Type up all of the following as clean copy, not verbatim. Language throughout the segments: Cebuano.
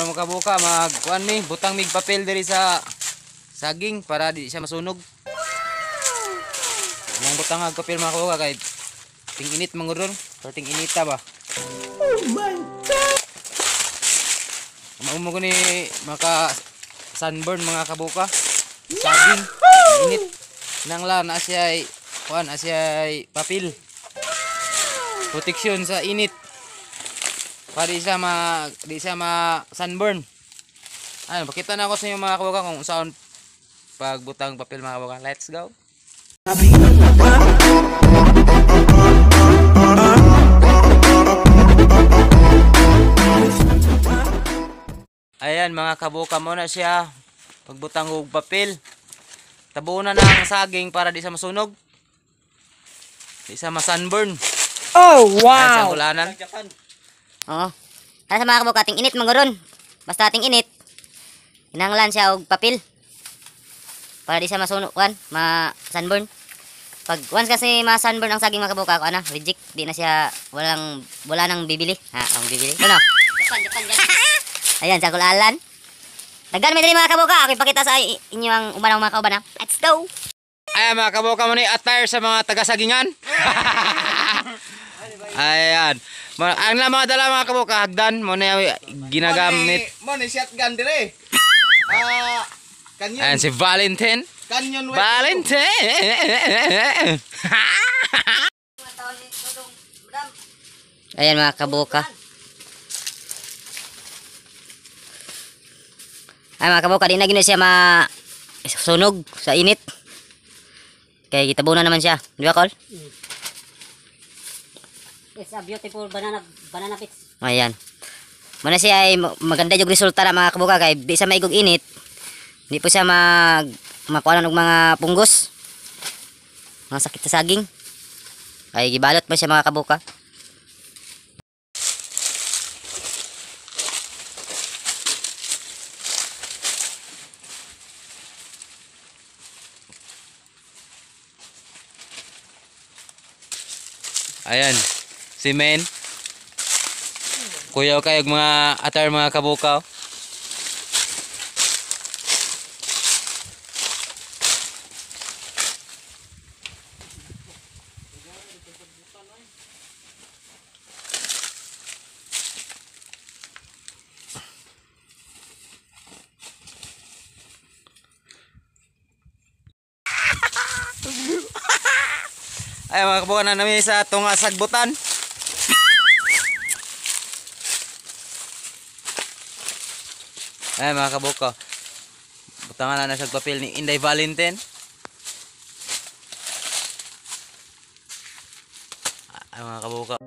Karon mga kabuka, magkuan mi, butang mig papel diri sa saging para di siya masunog. Among butang og papel mga kabuka kay ting init man gud ron, ting inita ba. Oh my God. Mao mo ni maka sunburn mga kabuka. Saging init nang la na siya ay kuan, na siya ay papel. Proteksyon sa init. Para di siya ma sunburn. Ayun, pakita na ako sa inyo mga kabuka kung saan pagbutang papel mga kabuka. Let's go. Ayan mga kabuka, mo na siya pagbutang og papel. Tabunan na ang saging para di siya masunog. Di siya ma-sunburn. Oh wow. Ayan, sa ulanan. Oo. Para sa mga kabuka, ting init manguron. Basta ting init, hinanglan siya og papel. Para di siya masunog, kuan, ma-sunburn. Pag once kasi ma-sunburn ang saging mga kabuka, kuan na, reject, di na siya, wala nang bibili. Ha, ang bibili. Ano? Japan, Japan, Japan. Ayan, sa kulalan. Daghan may dali mga kabuka, ako ipakita sa inyo ang uban mga kauban, ha. Let's go. Ayan mga kabuka, mo ni attire sa mga taga-sagingan. Ayan. Ang mga dala mga kabuka, hagdan mo na ginagamit. Mo ni shotgun dire. Canyon. Ayan si Valentine. Canyon. Valentine. Ayan mga kabuka. Ay mga kabuka, di na gina siya masunog sa init. Kaya gitabunan naman siya. Di ba, Col? It's a beautiful banana pits. Ayan. Muna siya ay maganda yung resulta na mga kabuka kay di siya maigog init. Di po siya makuha ng mga punggos. Mga sakit sa saging. Ay gibalot pa siya mga kabuka. Ayan, si Men. Kuyaw kayo mga attire mga kabukaw. Ay mga kabuka na namin sa tunga sagbutan. Ay mga kabuka, butangan na sa papel ni Inday Valentine. Ay mga kabuka.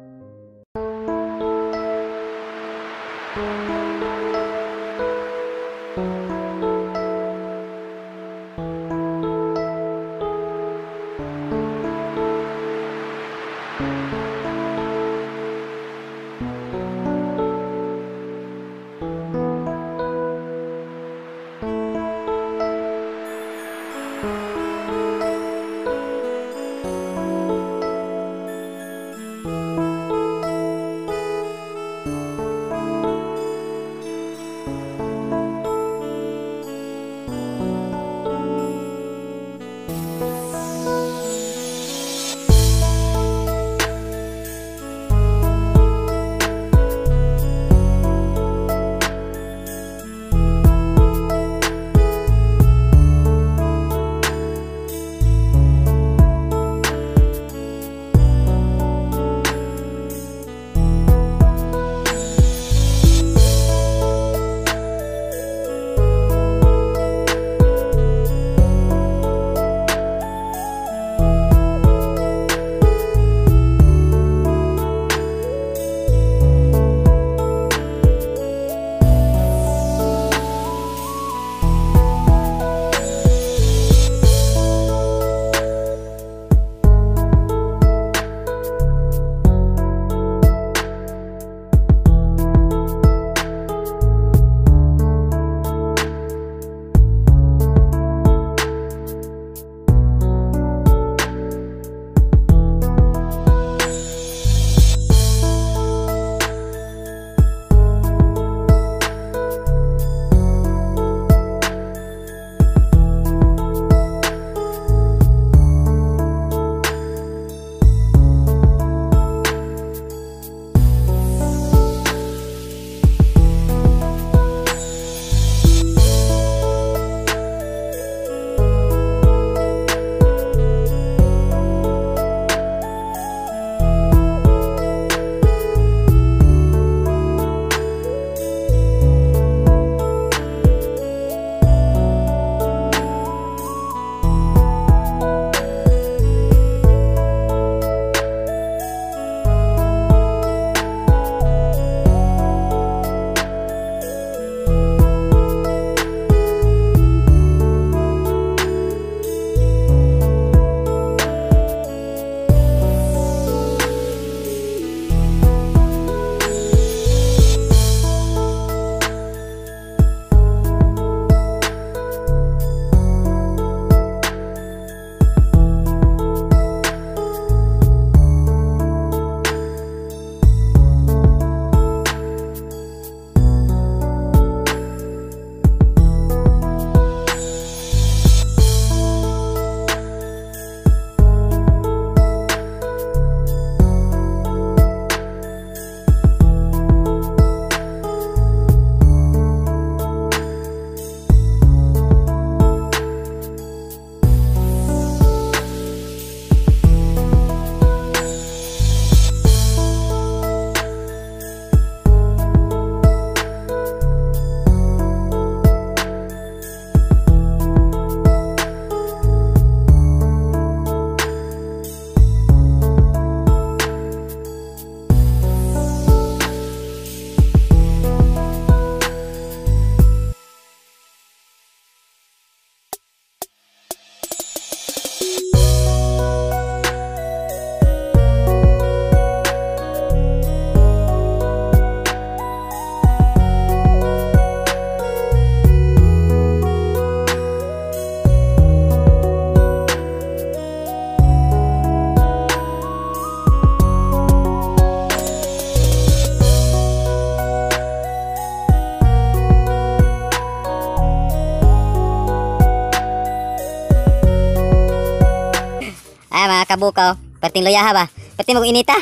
kabuka oh. Perting luyaha ba? Perting mag inita.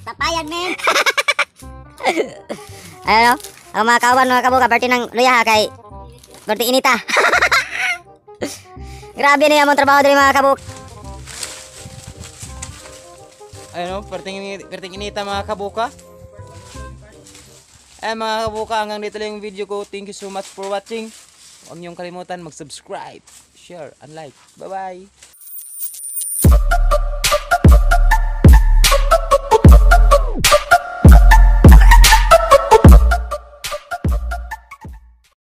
Papayag, man. Ano? Ang mga kawan, mga kabuka, perting ng luyaha kay perting inita. Grabe na yung among trabaho diri, mga kabuka. Ayun o, perting inita, mga kabuka. Ay, mga kabuka, hanggang dito lang yung video ko. Thank you so much for watching. Huwag niyong kalimutan mag-subscribe, share, and like. Bye-bye!